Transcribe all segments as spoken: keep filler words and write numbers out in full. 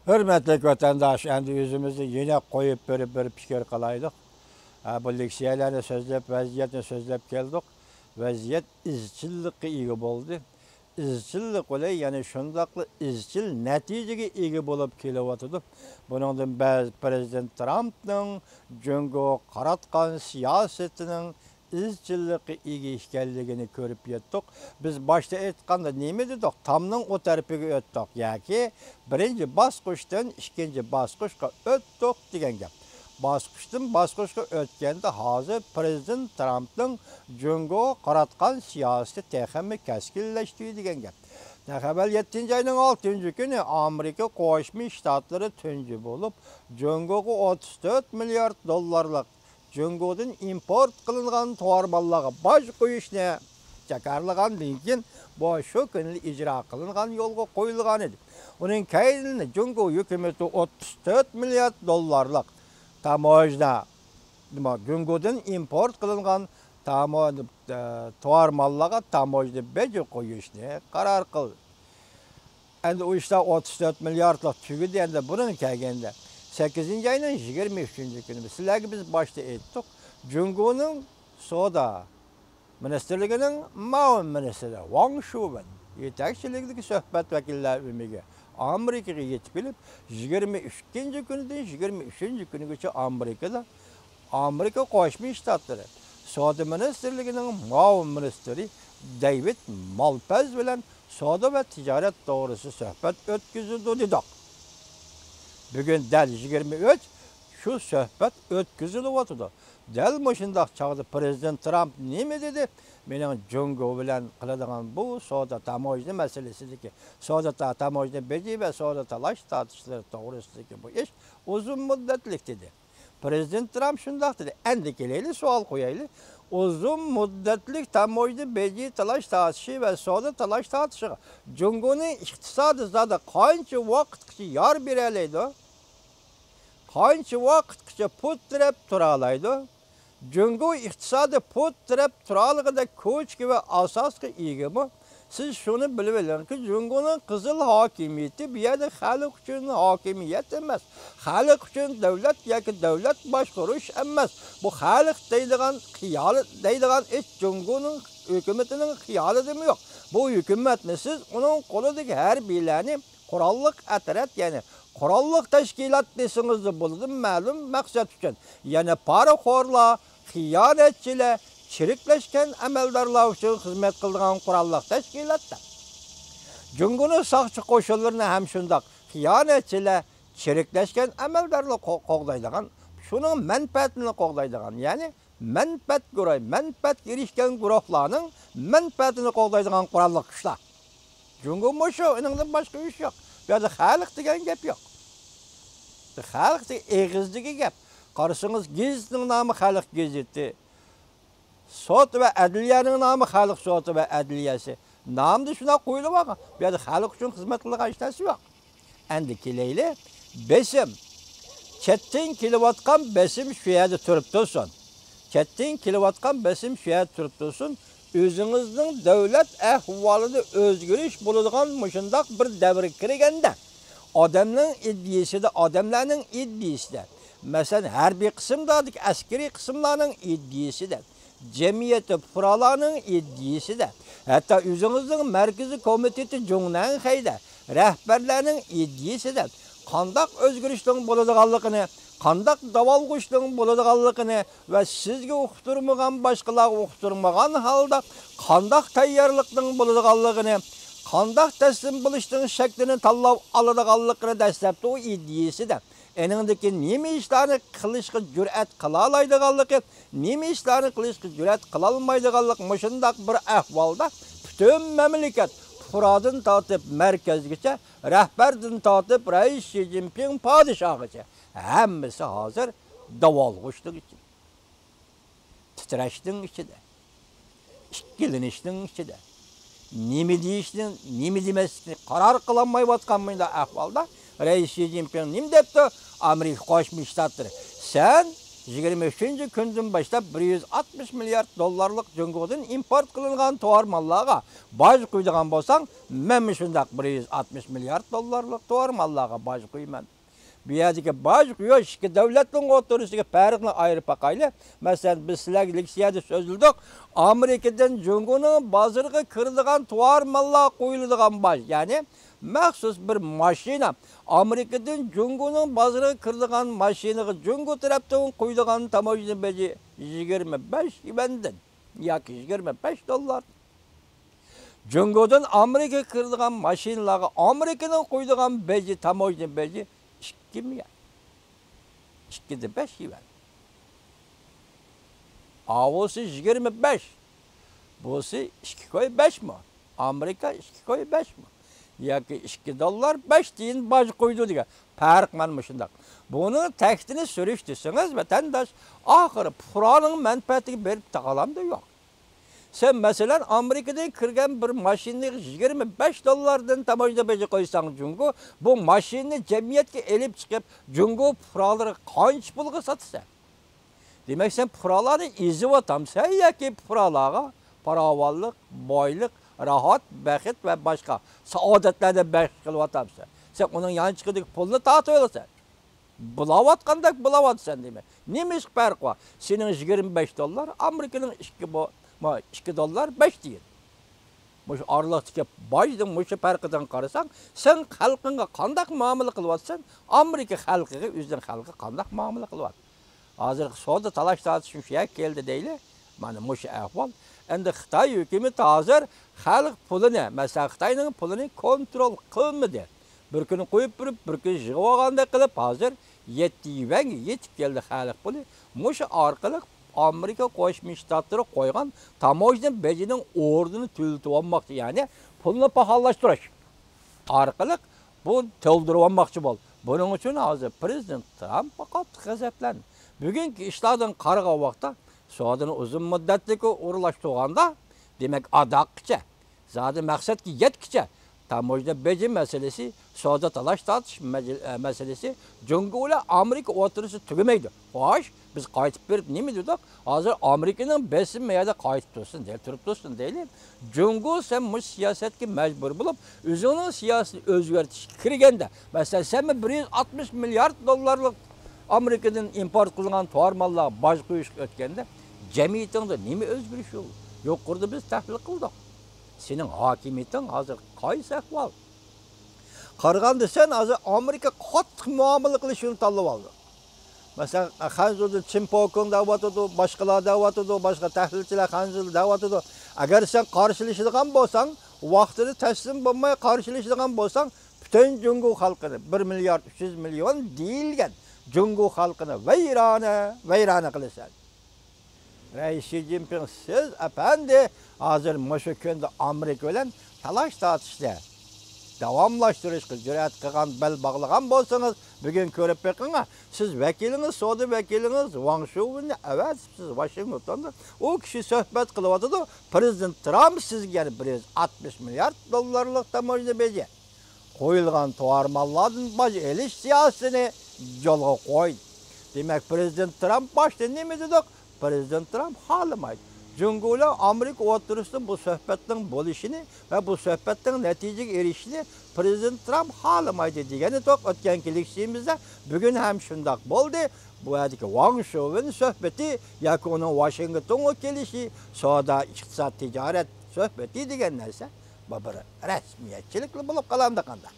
ھۆرمەتلىك ۋەتەنداش، ئەمدى ئۆزىمىزنى يېنىك قويۇپ بىر، بىر پىكىر قىلايلۇق. ھە، بۇ لېكسىيەلەرنى سۆزلەپ، ۋەزىيەتنى سۆزلەپ كەلدۇق. ۋەزىيەت ئىزچىللىققا ئىگە بولدى. ئىزچىللىق بىلەن يەنە شۇنداقلا ئىزچىل نەتىجىگە ئىگە بولۇپ كېلىۋاتىدۇ. بۇنىڭدىن بەزى پىرېزىدېنت ترامپنىڭ جۇڭگوغا قاراتقان سىياسىتىنىڭ ئىزچىللىققا ئىگە ئىكەنلىكىنى كۆرۈپ يەتتۇق. بىز باشتا ئېيتقاندا نېمە دېدۇق؟ تامنىڭ ئۇ تەرىپىگە ئۆتتۇق ياكى بىرىنچى باسقۇچتىن ئىككىنچى باسقۇچقا ئۆتتۇق دېگەن گەپ. باسقۇچتىن باسقۇچقا ئۆتكەندە ھازىر پىرېزىدېنت ترامپنىڭ جۇڭگوغا قاراتقان سىياسىتى تېخىمۇ كەسكىنلەشتى دېگەن گەپ. نەق ئەۋۋەل يەتتىنچى ئاينىڭ ئالتىنچى كۈنى ئامېرىكا قوشما شتاتلىرى تۇنجى بولۇپ جۇڭگوغا ئوتتۇز تۆت مىليارد دوللارلىق جۇڭگودىن ئىمپورت قىلىنغان تاۋار ماللارغا باج قويۇشنى جاكارلىغاندىن كېيىن، بۇ شۇ كۈنى ئىجرا قىلىنغان، يولغا قويۇلغان ئىدى. ئۇنىڭ كەينىدىن جۇڭگو ھۆكۈمىتى ئوتتۇز تۆت مىليارد دوللارلىق تاموژنا، نېمە، جۇڭگودىن ئىمپورت قىلىنغان تامو-، ئە، تاۋار ماللارغا تاموژنا بېجى قويۇشنى قارار قىلدى. ئەمدى ئۇ ئىشلار ئوتتۇز تۆت مىلياردلىق تۈگىدى. ئەمدى بۇنىڭغا كەلگەندە، سەككىزىنچى ئاينىڭ يىگىرمە ئۈچىنچى كۈنى سىلەرگە بىز باشتا ئېيتتۇق، جۇڭگونىڭ سودا مىنىستىرلىكىنىڭ مۇئاۋىن مىنىستىرى ۋاڭ شۇۋېن يېتەكچىلىكىدىكى سۆھبەت ۋەكىللەر ئۆمىكى ئامېرىكىغا يېتىپ كېلىپ، يىگىرمە ئىككىنچى كۈنىدىن يىگىرمە ئۈچىنچى كۈنىگىچە ئامېرىكىدا ئامېرىكا قوشما شتاتلىرى سودا مىنىستىرلىكىنىڭ مۇئاۋىن مىنىستىرى دەيۋىد مالپەز بىلەن سودا ۋە تىجارەت توغرىسىدا سۆھبەت ئۆتكۈزۈلدى دېدۇق. بۈگۈن دەل يىگىرمە ئۈچ شۇ سۆھبەت ئۆتكۈزۈلۈۋاتىدۇ. دەل مۇشۇنداق چاغدا پىرېزىدېنت ترامپ نېمە دېدى؟ مېنىڭ جۇڭگو بىلەن قىلىدىغان بۇ سودا تاموژنا مەسىلىسىدىكى سودا تا-، تاموژنا بېجى ۋە سودا تالاش تارتىشلىرى توغرىسىدىكى بۇ ئىش ئۇزۇن مۇددەتلىك دېدى. پىرېزىدېنت ترامپ شۇنداق دېدى. ئەمدى كېلەيلى، سوئال قويايلى. ئۇزۇن مۇددەتلىك تاموژنا بېجى تالاش تارتىشى ۋە سودا تالاش تارتىشىغا جۇڭگونىڭ ئىقتىسادى زادى قانچە ۋاقىتقىچە يار بېرەلەيدۇ؟ قانچە ۋاقىتقىچە پۇت تىرەپ تۇرالايدۇ؟ جۇڭگو ئىقتىسادى پۇت تىرەپ تۇرالىغۇدەك كوچكا ۋە ئاساسقا ئىگىمۇ؟ سىز شۇنى بىلىۋېلىڭكى، جۇڭگونىڭ قىزىل ھاكىمىيىتى بۇ يەردە خەلق ئۈچۈن ھاكىمىيەت ئەمەس، خەلق ئۈچۈن دۆلەت ياكى دۆلەت باشقۇرۇش ئەمەس. بۇ خەلق دەيدىغان خىيالى، دەيدىغان ئىش جۇڭگونىڭ ھۆكۈمىتىنىڭ خىيالىدىمۇ يوق. بۇ ھۆكۈمەتنى سىز ئۇنىڭ قولىدىكى ھەربىيلەرنى قوراللىق ئەترەت، يەنى قوراللىق تەشكىلات دېسىڭىزلا بولىدۇ، مەلۇم مەقسەت ئۈچۈن. يەنى پارىخورلار، خىيانەتچىلەر، چىرىكلەشكەن ئەمەلدارلار ئۈچۈن خىزمەت قىلىدىغان قوراللىق تەشكىلاتلار. جۇڭگونىڭ ساقچى قوشۇنلىرىنى ھەم شۇنداق خىيانەتچىلەر، چىرىكلەشكەن ئەمەلدارلار قو-، قوغدايدىغان، شۇنىڭ مەنپەئەتىنى قوغدايدىغان، يەنى مەنپەئەتگۇراي، مەنپەئەتكە ئېرىشكەن گۇرۇھلارنىڭ مەنپەئەتىنى قوغدايدىغان قوراللىق كۈچلەر. جۇڭگو مۇشۇ، ئۇنىڭدىن باشقا ئىش يوق. بۇ يەردە خەلق دېگەن گەپ يوق. خەلق دېگەن ئېغىزدىكى گەپ. قارىسىڭىز، گېزىتنىڭ نامى خەلق گېزىتى. سوت ۋە ئەدلىيەنىڭ نامى خەلق سوتى ۋە ئەدلىيەسى. نامدا شۇنداق قويۇلۇپ بارغان. بۇ يەردە خەلق ئۈچۈن خىزمەت قىلىدىغان ھېچ نەرسە يوق. ئەمدى كېلەيلى. بېسىم. چەتتىن كېلىۋاتقان بېسىم شۇ يەردە تۇرۇپ تۇرسۇن. چەتتىن كېلىۋاتقان بېسىم شۇ يەردە تۇرۇپ تۇرسۇن. ئۆزىڭىزنىڭ دۆلەت ئەھۋالىدا ئۆزگىرىش بولىدىغان مۇشۇنداق بىر دەۋرگە كىرگەندە، ئادەمنىڭ ئىدىيىسىدە، ئادەملەرنىڭ ئىدىيىسىدە، مەسىلەن، ھەربىي قىسىملاردىكى، ئەسكىرىي قىسىملارنىڭ ئىدىيىسىدە، جەمئىيەتتە پۇقرالارنىڭ ئىدىيىسىدە، ھەتتا ئۆزىڭىزنىڭ مەركىزىي كومىتېتى جۇڭنەنخەيدە رەھبەرلەرنىڭ ئىدىيىسىدە قانداق ئۆزگىرىشنىڭ بولىدىغانلىقىنى، قانداق داۋالغۇشنىڭ بولىدىغانلىقىنى ۋە سىزگە ئۇقتۇرمىغان، باشقىلارغا ئۇقتۇرمىغان ھالدا قانداق تەييارلىقنىڭ بولىدىغانلىقىنى، قانداق تەسلىم بولۇشنىڭ شەكلىنى تاللاپ ئالىدىغانلىقىنى دەسلەپتە ئۇ ئىدىيىسىدە، ئېنىڭدىكى نېمە ئىشلارنى قىلىشقا جۈرئەت قىلالايدىغانلىقى، نېمە ئىشلارنى قىلىشقا جۈرئەت قىلالمايدىغانلىق، مۇشۇنداق بىر ئەھۋالدا پۈتۈن مەملىكەت پۇقرادىن تارتىپ مەركەزگىچە، رەھبەردىن تارتىپ رەئىس شى جىنپىڭ پادىشاھغىچە ھەممىسى ھازىر داۋالغۇشنىڭ ئىچىدە، تىترەشنىڭ ئىچىدە، ئىككىلىنىشنىڭ ئىچىدە. نېمە دېيىشنى، نېمە دېمەسلىكنى قارار قىلالمايۋاتقان مۇنداق ئەھۋالدا رەئىس شى جىنپىڭ نېمە دەپتۇ؟ ئامېرىكا قوشما شتاتلىرى، سەن يىگىرمە ئۈچىنچى كۈندىن باشلاپ بىر يۈز ئاتمىش مىليارد دوللارلىق جۇڭگودىن ئىمپورت قىلىنغان تاۋار ماللارغا باج قويىدىغان بولساڭ، مەنمۇ شۇنداق بىر يۈز ئاتمىش مىليارد دوللارلىق تاۋار ماللارغا باج قويىمەن. بۇ يەردىكى باج قويۇش ئىككى دۆلەتنىڭ ئوتتۇرىسىدىكى پەرقنى ئايرىپ باقايلى. مەسىلەن، بىز سىلەرگە لېكسىيەدە سۆزلىدۇق. ئامېرىكىدىن جۇڭگونىڭ بازىرىغا كىرىدىغان تاۋار ماللارغا قويۇلىدىغان باج، يەنى مەخسۇس بىر ماشىنا، ئامېرىكىدىن جۇڭگونىڭ بازىرىغا كىرىدىغان ماشىنىغا جۇڭگو تەرەپتىن قويۇلىدىغان تاموژنا بېجى يىگىرمە بەش يۈەندىن ياكى يىگىرمە بەش دوللار. جۇڭگودىن ئامېرىكىغا كىرىدىغان ماشىنىلارغا ئامېرىكىنىڭ قويىدىغان بېجى، تاموژنا بېجى ئىككى مىيا. ئىككىدە بەش يۈەن. ئاۋۇسى يىگىرمە بەش. بۇسى ئىككى كوي بەشمۇ؟ ئامېرىكا ئىككى كوي بەشمۇ؟ ياكى ئىككى دوللار بەش تىيىن باج قويىدۇ دېگەن. پەرق مانا مۇشۇنداق. بۇنىڭ تەكتىنى سۈرۈش دېسىڭىز، ۋەتەنداش، ئاخىرى پۇقرانىڭ مەنپەئەتىگە بېرىپ تاقالامدۇ؟ يوق. سەن، مەسىلەن، ئامېرىكىدىن كىرگەن بىر ماشىنىنى يىگىرمە بەش دوللاردىن تاموژنا بېجى قويساڭ جۇڭگو، بۇ ماشىنىنى جەمئىيەتكە ئېلىپ چىقىپ، جۇڭگو پۇقرالىرىغا قانچە پۇلغا ساتىسەن؟ دېمەك، سەن پۇقرالارنى ئېزىۋاتامسەن ياكى پۇقرالارغا پاراۋانلىق، بايلىق، راھەت، بەخت ۋە باشقا سائادەتلەرنى بەخش قىلىۋاتامسەن؟ سەن ئۇنىڭ يانچۇقىدىكى پۇلنى تارتىۋالىسەن. بۇلاۋاتقاندەك بۇلاۋاتىسەن دېمەك. نېمە ئىش پەرقى بار؟ سېنىڭ يىگىرمە بەش دوللار، ئامېرىكىنىڭ ئىككى بو-، ما، ئىككى دوللار بەش تىيىن. مۇشۇ ئارىلىقتىكى باجنىڭ مۇشۇ پەرقىدىن قارىساڭ، سەن خەلقىڭگە قانداق مۇئامىلە قىلىۋاتىسەن، ئامېرىكا خەلقىگە، ئۆزىنىڭ خەلقىگە قانداق مۇئامىلە قىلىۋاتىدۇ؟ ھازىرقى سودا تالاش تارتىش مۇشۇ يەرگە كەلدى دەيلى. مانا مۇشۇ ئەھۋال. ئەمدى خىتاي ھۆكۈمىتى ھازىر خەلق پۇلىنى، مەسىلەن، خىتاينىڭ پۇلىنى كونترول قىلمىدى. بىر كۈنى قويۇپ بېرىپ، بىر كۈنى يىغىۋالغاندەك قىلىپ، ھازىر يەتتە يۈەنگە يېتىپ كەلدى خەلق پۇلى. مۇشۇ ئارقىلىق ئامېرىكا قوشما شتاتلىرى قويغان تاموژنا بېجىنىڭ ئورنىنى تۆلىتىۋالماقچى، يەنى پۇلنى پاخاللاشتۇرۇش ئارقىلىق بۇ تولدۇرۇۋالماقچى بولدى. بۇنىڭ ئۈچۈن ھازىر پىرېزىدېنت ترامپ قاتتىق غەزەپلەندى. بۈگۈنكى ئىشلاردىن قارىغان ۋاقىتتا سودىنى ئۇزۇن مۇددەتلىك ئورۇنلاشتۇرغاندا، دېمەك، ئاداققىچە، زادى مەقسەتكە يەتكىچە، تاموژنا بېجى مەسىلىسى، سودا تالاش تارتىش مەجىل-، ئە، مەسىلىسى جۇڭگو بىلەن ئامېرىكا ئوتتۇرىسىدا تۈگىمەيدۇ. خوش، بىز قايتىپ بېرىپ نېمە دېدۇق؟ ھازىر ئامېرىكىنىڭ بېسىمى يەردە قايتىپ تۇرسۇن دەيلى، تۇرۇپ تۇرسۇن دەيلى. جۇڭگو، سەن مۇشۇ سىياسەتكە مەجبۇر بولۇپ، ئۆزۈڭنىڭ سىياسىتىنى ئۆزگەرتىشكە كىرگەندە، مەسىلەن، سەنمۇ بىر يۈز ئاتمىش مىليارد دوللارلىق ئامېرىكىدىن ئىمپورت قىلىنغان تاۋار ماللارغا باج قويۇشقا ئۆتكەندە، جەمئىيىتىڭدە نېمە ئۆزگىرىش يول-، يۇقىرىدا بىز تەھلىل قىلدۇق. سېنىڭ ھاكىمىيىتىڭ ھازىر قايسى ئەھۋال؟ قارىغاندا سەن ھازىر ئامېرىكا قاتتىق مۇئامىلە قىلىشىنى تاللىۋالدىڭ. مەسىلەن، خەنزۇدىن چىن پوكۇڭ دەۋاتىدۇ، باشقىلار دەۋاتىدۇ، باشقا تەھلىلچىلەر خەنزۇدا دەۋاتىدۇ. ئەگەر سەن قارشىلىشىدىغان بولساڭ، ۋاقتىدا تەسلىم بولماي قارشىلىشىدىغان بولساڭ، پۈتۈن جۇڭگو خەلقىنى، بىر مىليارد ئۈچ يۈز مىليون دېيىلگەن جۇڭگو خەلقىنى ۋەيرانە، ۋەيرانە قىلىسەن. رەئىس شى جىنپىڭ، سىز ئەپەندى ھازىر مۇشۇ كۈندە ئامېرىكا بىلەن تالاش تارتىشنى داۋاملاشتۇرۇشقا جۈرئەت قىلغان، بەل باغلىغان بولسىڭىز، بۈگۈن كۆرۈپ بېقىڭا، سىز ۋەكىلىڭىز، سودا ۋەكىلىڭىز ۋاڭ شۇۋېننى ئەۋەتىپسىز ۋاشىنگتوندا. ئۇ كىشى سۆھبەت قىلىۋاتىدۇ. پىرېزىدېنت ترامپ سىزگە يەنە بىر يۈز ئاتمىش مىليارد دوللارلىق تاموژنا بېجى قويۇلغان تاۋار ماللاردىن باج ئېلىش سىياسىتىنى يولغا قويدى. دېمەك، پىرېزىدېنت ترامپ باشتا نېمە دېدۇق؟ پىرېزىدېنت ترامپ خالىمايدۇ. جۇڭگو بىلەن ئامېرىكا ئوتتۇرىسىدا بۇ سۆھبەتنىڭ بولۇشىنى ۋە بۇ سۆھبەتنىڭ نەتىجىگە ئېرىشىشىنى پىرېزىدېنت ترامپ خالىمايدۇ دېگەن ئىدۇق ئۆتكەنكى لېكسىيىمىزدە. بۈگۈن ھەم شۇنداق بولدى. بۇ يەردىكى ۋاڭ شۇۋېن سۆھبىتى ياكى ئۇنىڭ ۋاشىنگتونغا كېلىشى، سودا، ئىقتىساد، تىجارەت سۆھبىتى دېگەن نەرسە بۇ بىر رەسمىيەتچىلىكلا بولۇپ قالامدۇ قانداق؟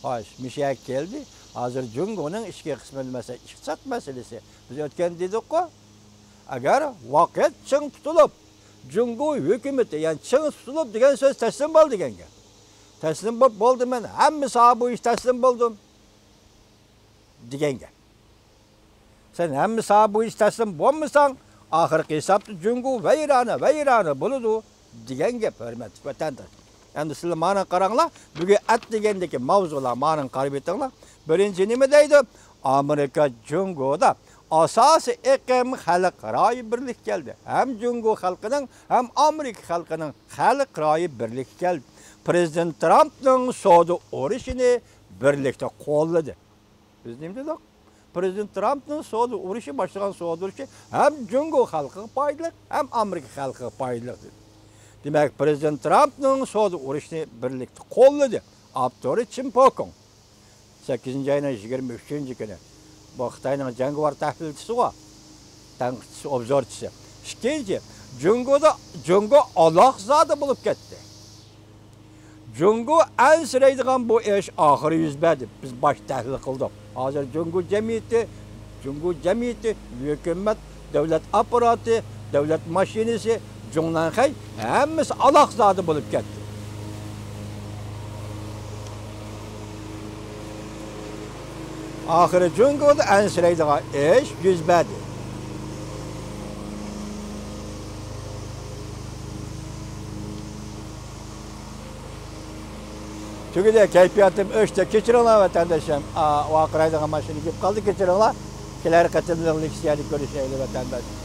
خوش، مۇشۇ يەرگە كەلدى. ھازىر جۇڭگونىڭ ئىچكى قىسمىدا، مەسىلەن، ئىقتىساد مەسىلىسى. بىز ئۆتكەندە دېدۇققۇ، ئەگەر ۋاقىت چىڭ تۇتۇلۇپ، جۇڭگو ھۆكۈمىتى، يەنى چىڭ تۇتۇلۇپ دېگەن سۆز تەسلىم بول دېگەن گەپ. تەسلىم بولۇپ بولدى، مەن ھەممە ساھە بويىچە تەسلىم بولدۇم دېگەن گەپ. سەن ھەممە ساھە بويىچە تەسلىم بولمىساڭ، ئاخىرقى ھېسابتا جۇڭگو ۋەيرانە، ۋەيرانە بولىدۇ، دېگەن گەپ، ھۆرمەتلىك ۋەتەنداش. ئەمدى سىلەر مانا قاراڭلار، بۈگۈن ئەتىگەندىكى ماۋزۇلار، مانا قاراپ ئۆتۈڭلار. بىرىنچى نېمە دەيدۇ؟ ئامېرىكا جۇڭگودا ئاساسىي ئېقىم خەلق رايى بىرلىككە كەلدى. ھەم جۇڭگو خەلقىنىڭ، ھەم ئامېرىكا خەلقىنىڭ خەلق رايى بىرلىككە كەلدى. پىرېزىدېنت ترامپنىڭ سودا ئۇرۇشىنى بىرلىكتە قوللىدى. بىز نېمە دېدۇق؟ پرېزىدېنت ترامپنىڭ سودا ئۇرۇشى، باشلىغان سودا ئۇرۇشى ھەم جۇڭگو خەلقىگە پايدىلىق، ھەم ئامېرىكا خەلقىگە پايدىلىق، دېدى. دېمەك، پرېزىدېنت ترامپنىڭ سودا ئۇرۇشىنى بىرلىكتە قوللىدى. ئاپتورى چىن پوكۇڭ. سەككىزىنچى ئاينىڭ يىگىرمە ئۈچىنچى كۈنى. بۇ خىتاينىڭ جەڭگىۋار تەھلىلچىسىغۇ، تەنقىدچىسى، ئوبزورچىسى. ئىككىنچى، جۇڭگودا، جۇڭگو ئالاقزادە بولۇپ كەتتى. جۇڭگو ئەنسىرەيدىغان بۇ ئىش ئاخىرى يۈز بەردى. بىز باش تەھلىل قىلدۇق. ھازىر جۇڭگو جەمئىيىتى، جۇڭگو جەمئىيىتى، ھۆكۈمەت، دۆلەت ئاپپاراتى، دۆلەت ماشىنىسى، جۇڭنەنخەي ھەممىسى ئالاقزادە بولۇپ كەتتى. ئاخىرى جۇڭگودا ئەنسىرەيدىغان ئىش يۈز بەردى. تۈگىدى، كەيپىياتىم ئۆچتى. كەچۈرۈڭلار، ۋەتەنداشلىرىم. ئا، ۋارقىرايدىغان ماشىنا كېلىپ قالدى، كەچۈرۈڭلار. كېلەر قېتىملىق لېكسىيەدە كۆرۈشەيلى، ۋەتەنداش.